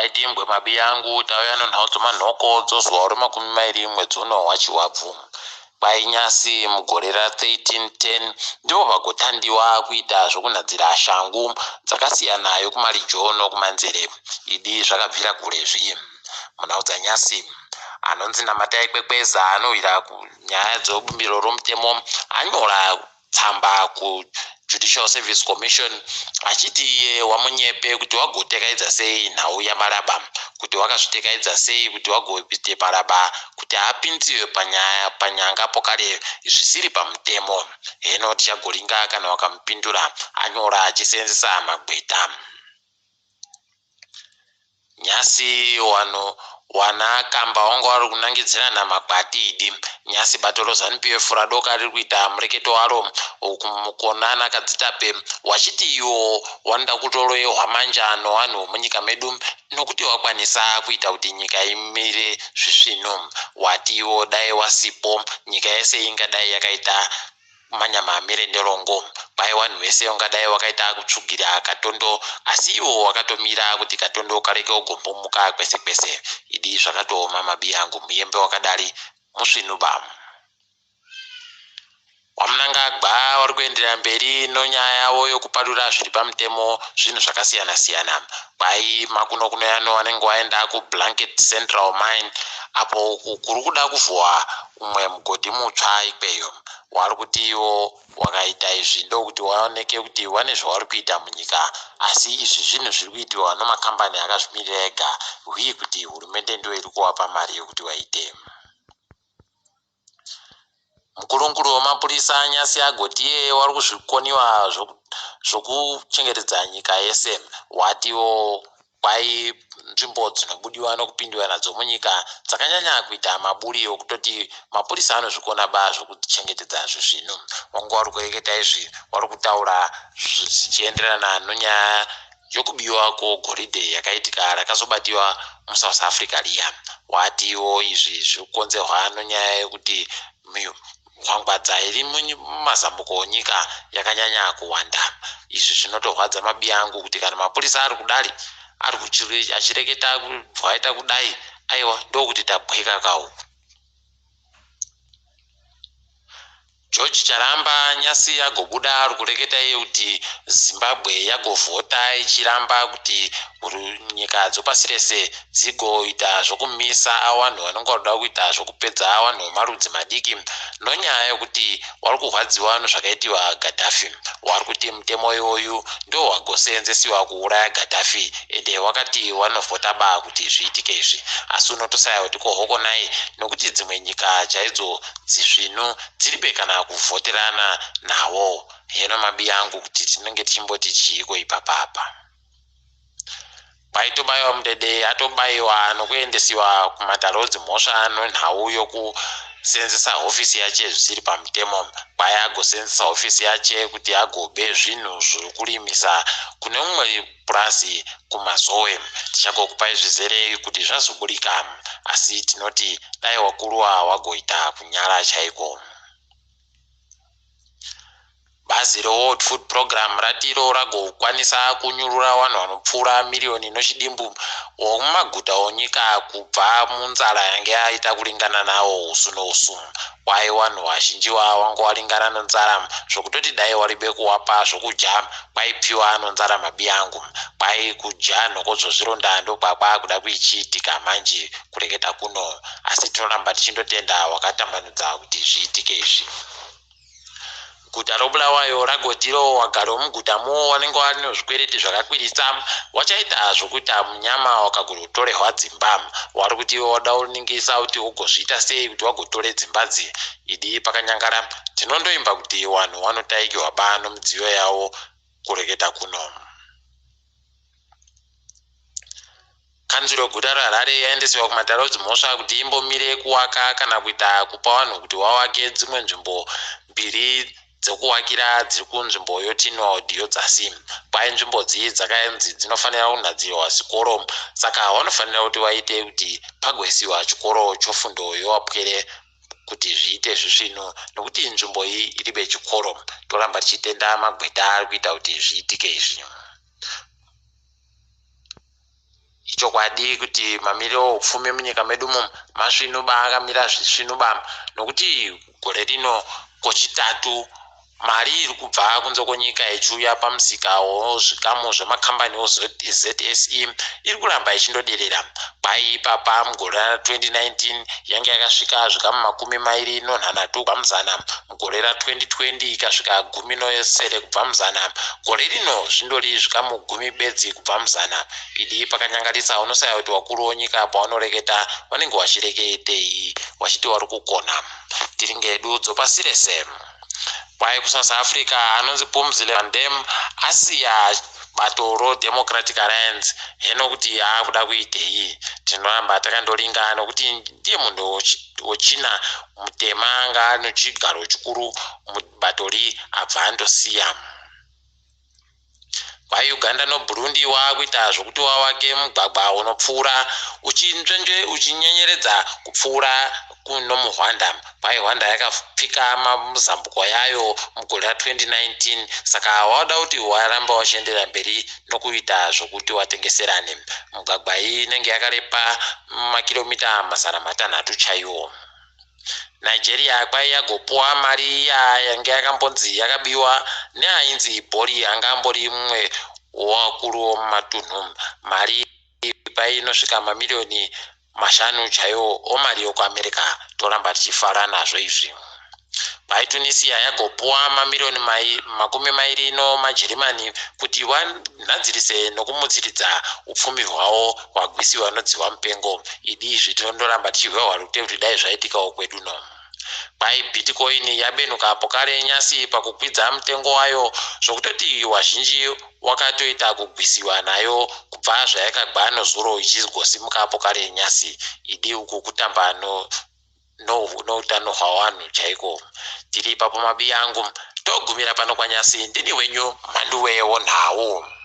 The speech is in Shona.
Kwaitimbwe mabiyangu tauya nenhau dzomanhoko dzozuva remakumi mairi mwedzi uno waChivabvu. Kwainyasi mugore ra1310 ndipo pagotandiwa kuita zvokunhadzira shangu dzakasiyana yokumarijo nokumanzere. Idi zvakabvira kurezvi. Munhau dzanyasi anonzi Namatai Kwekweza anowira kunyaya dzebumbiro romutemo anyora tsamba kuJudicial Service Commission achiti iye wamunyepe kuti wagotekaidza sei nhau yaMalaba, kuti wakazvitekaidza sei kuti wagoite Malaba kuti apinziwe panyaya panyanga pokare zvisiri pamutemo. Heno tichagoringa kana wakamupindura anyora achisenzesa magweta. Nyasi wanhu wana kamba wanga wari kunangidzirana makwati idi. Nyasi bato roZanu PF radoka riri kuita mureketo waro kumukona naKadzitape wachiti iwo wanoda kutoroehwa manja nowanhu wemunyika medu nokuti wakwanisa kuita kuti nyika imire zvisvinu. Wati iwo dai wasipo nyika yese ingadai yakaita manyama amire nerongo. Kwai wanhu wese ungadai wakaita kutsvugira katondo asi iwo wakatomira kuti katondo kareke kugombomuka kwese kwese. Idi zvakatooma mabiyangu muyembe wakadari musvinuba. VaMnangagwa vari kuenderera mberi nonyaya yavo yokuparura zviri pamutemo zvinhu zvakasiyana siyana. Kwai makuno kuno yano vanenge vaenda kuBlanket Central Mine apo kuri kuda kuvhuwa umwe mugodhi mutsva ikweyo. Wari kuti iwo wakaita izvi ndokuti waoneke kuti wane zvavari kuita munyika asi izvi zvinhu zviri kuitiwa nomakambani akazvimirira ega huye kuti hurumende ndiyo iri kuwapa mari yokuti waite. Mukurukuru wemapurisa Nyasi agoti iye wari kuzvikoniwa zvokuchengetedza nyika yese. Watiwo kwai nzvimbo dzinobudiwa nokupindiwa nadzo munyika dzakanyanya kuita maburi okutoti mapurisa anozvikona ba zvokuchengetedza zvezvinhu. Wanga wari kureketa izvi wari kutaura zvichienderana nonyaya yokubiwa kwegoridhe yakaitika rakazobatiwa muSouth Africa riya. Watiwo izvi zviri kukonzerwa nonyaya yekuti mihwangwadza iri mumazambuko onyika yakanyanya kuwanda. Izvi zvinotorwadza mabiyangu kuti kana mapurisa ari kudari ari achireketa kubva aita kudai aiwa ndokuti tabweka kauku. George Charamba nyasi agobuda ari kureketa iye kuti Zimbabwe yagovhota ichiramba kuti nyika dzopasi rese dzigoita zvokumisa wanhu vanenge varoda kuita zvokupedza wanhu vemarudzi madiki nonyaya yokuti wari kurwadziwa nozvakaitiwa Gaddafi. Wari kuti mutemo iwoyu ndowagoseenzesiwa kuuraya Gaddafi ende wakati wanovhota ba kuti zviitike izvi. Asi unotosaya kuti ko hokonai nokuti dzimwe nyika chaidzo dzisvinu dziribe kana kuvhoterana nawo. Heno mabiyangu kuti tinenge tichimboti chiiko ipapapa. Paitobaiwa mudede atobaiwa nokuendesiwa kumatare odzimhosva nenhau yokuseenzesa hofisi yache zvisiri pamutemo. Kwai agoseenzesa hofisi yache kuti agobe zvinhu zvokurimisa kune umwe purazi kuMazowe. Tichagokupai zvizere kuti zvazoburika asi tinoti dai wakuruwa wagoita kunyara chaiko. Bazi reWorld Food Programme rati iro ragokwanisa kunyurura vanhu vanopfuura miriyoni nochidimbu womumaguta onyika kubva munzara yange yaita kuringana nawo usu nousu. Kwai wanhu wazhinji wanga waringana nonzara zvokutoti dai waribe kuwapa zvokudya kwaipiwa nonzara mabiyangu. Kwai kudya nhoko dzozvironda ndokwakwakuda kuichiitika manji kureketa kuno. Asi tinoramba tichindotenda wakatambanudza kuti zviitike izvi. Guta roBulawayo ragoti iro wagari womugutamo wanenge wane zvikwereti zvakakwirisa wachaita zvokuita munyama wakagotorehwa dzimba. Wari kuti iwe wada kuningisa kuti ugozviita sei kuti wagotore dzimbadzi. Idi pakanyangara tinondoimba kuti wanhu wanotaikihwa ba nomudziyo yawo kureketa kuno. Kanzuru yeguta reHarare yaendesiwa kumatare edzimhosva kuti imbomire kuwaka kana kuita kupa vanhu kuti wawake dzimwe nzvimbo mbiri dzekuwakira dziri kunzvimbo yoTynwald yodzasi. Kwai nzvimbo dzi dzakanzi dzinofanira kunhadzirwa zvikoro saka vanofanira kuti vaite kuti pagoisiwa chikoro chofundo yowapwere kuti zviite zvisvinu nokuti nzvimbo iyi iribe chikoro. Toramba tichitenda magweta ari kuita kuti zviitike izvi. Ichokwadi kuti mamiriro oupfumi munyika medu umu masvinuba akamira zvisvinuba nokuti gore rino kochitatu mari iri kubva kunze kwenyika ichiuya pamusika wezvikamu zvemakambani oZSE iri kuramba ichindoderera. Kwai ipapa mugore ra2019 yange yakasvika zvikamu 23 kubva muzana, mugore ra2020 ikasvika 16 kubva muzana, gore rino zvindori zvikamu 10 bedzi kubva muzana. Idi pakanyangarisa unosaya kuti wakuru wenyika pawanoreketa vanenge wachireketei wachiti wari kukona. Tiri ngedu dzopasi rese. Kwai kuSouth Africa anonzi Phumzile Van Dam asiya bato roDemocratic Alliance heno kuti aakuda kuitei. Tinoramba takandoringa nokuti ndiye munhu wechina mutema anga ane chigaro chikuru mubatori abva andosiya. KwaUganda noBurundi waakuita zvokuti wavake mugwagwa unopfuura uchinzvenzve uchinyenyeredza kupfuura nomuRwanda. Kwai Rwanda yakapfika muzambuko yayo mugore ra2019 saka wada kuti waramba wachienderera mberi nokuita zvokuti watengeserane. Mugwagwa iyi inenge yakarepa makiromita 800 chaiwo. Nigeria kwai yagopuwa mari iya yange yakambonzi yakabiwa neainzi Bori anga ambori mumwe wevakuru vemumatunhu. Mari kwai inosvika mamiriyoni 5 chaiwo omari yokuAmerica. Toramba tichifara nazvo izvi. Kwai Tunisia yagopuwa mamiriyoni 20 nomaJerimani kuti vanadzirise nokumutsiridza upfumi hwavo hwagwisiwa nodzihwa mupengo. Idi izvi tinondoramba tichihwehwa rute kuti dai zvaitikawo kwedu no. Kwai Bitcoin yabenuka pokare nyasi pakukwidza mutengo wayo zvokutoti wazhinji wakatoita kugwisiwa nayo kubva zvayakagwa nozuro ichigosimuka pokare nyasi. Idi uku kutamba no noutano hwavanhu chaiko. Tiri ipapo mabiya angu togumira pano kwanyasi ndini wenyu Mhanduwe wonhau.